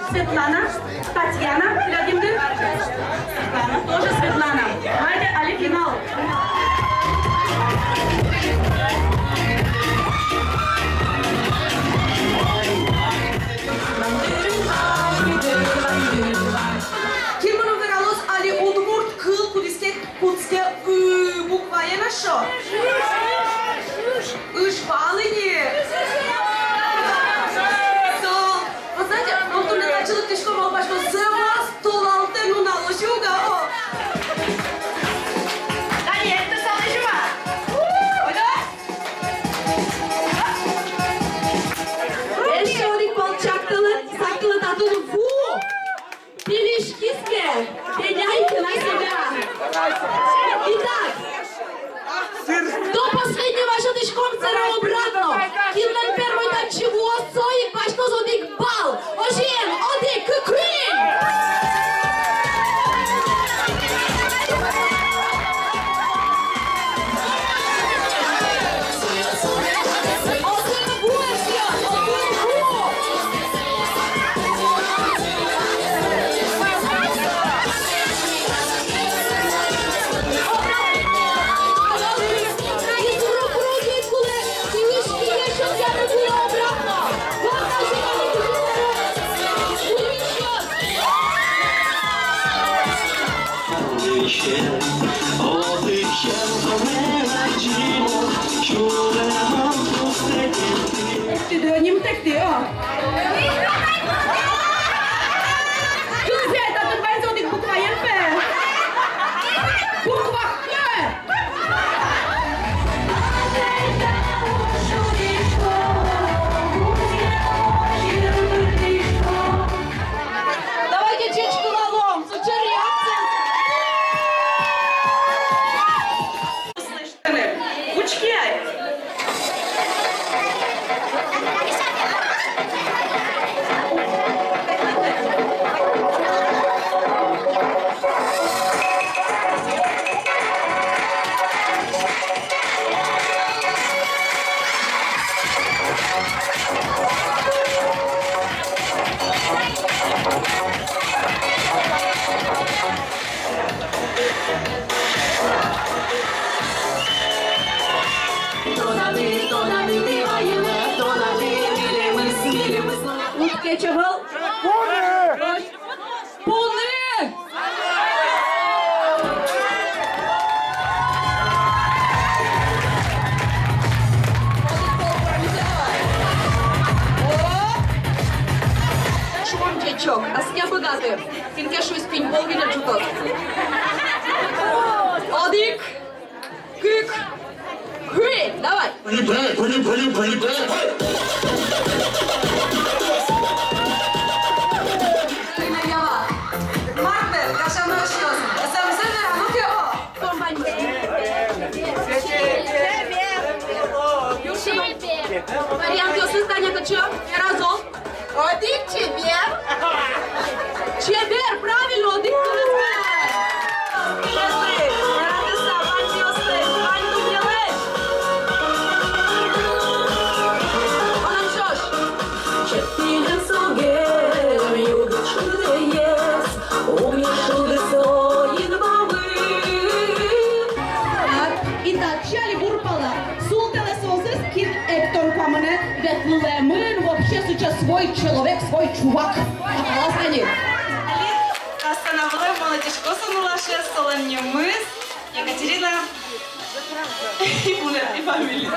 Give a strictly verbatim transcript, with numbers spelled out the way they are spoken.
Светлана, Татьяна, Владимир, Светлана, тоже Светлана. Давайте, али финал. Кин мыным вералоз, али удмурт кыл кудӥз ке кутске ы букваен, а шо? Ыж вал ини. Со, вот знаете, мон туннэ татчы лыктӥсько, малпасько, зэм ас толалтэ нуналозь уга, о. Али, это самое жива. Ойдо. Эшшо одӥг пол чактылы, сактылы татын ву. Пилиськиз ке, пеняй ке на себя. Итак, до последнего шӧдӥськом сэрэ обратно. Кинлэн первой татчы вуоз, со ик басьтоз одӥг балл. Озьыен, одӥг, кык, куинь. Тӥ доры нимтэк тӥ, о. Кызьы ай татын ваньзы одӥг букваен, пе? Буква Х. Давайте чечкылалом, сыӵе реакция. Учке ай. Уд кече вал. Пуны! Шумом ӟечок, асьме быгатэ. Кин ке шуиз, пинь пол гинэ ӝутоз. Одӥг. Кык. Куинь, давай. Куинь, куинь, куинь, куинь. Мар пе, кашамы эшъёс. Сэмзэ верано ке, о. Вариантъёсыз, Таня, кыӵе? Вераз-а? Одӥг чебер. Чебер, правильно, одӥг чебер. Чебер, правильно, одӥг чебер. Ӵош. Итак, али бур пала. Султэлэ соосыз, кин эктон куамынэ ветлылэмын, вообще сыӵе свой человек, свой чувак. Пожалуйста, али. Али та сцена вылэ мон ӧтисько со нылашез, солэн нимыз Екатерина. И фамилия.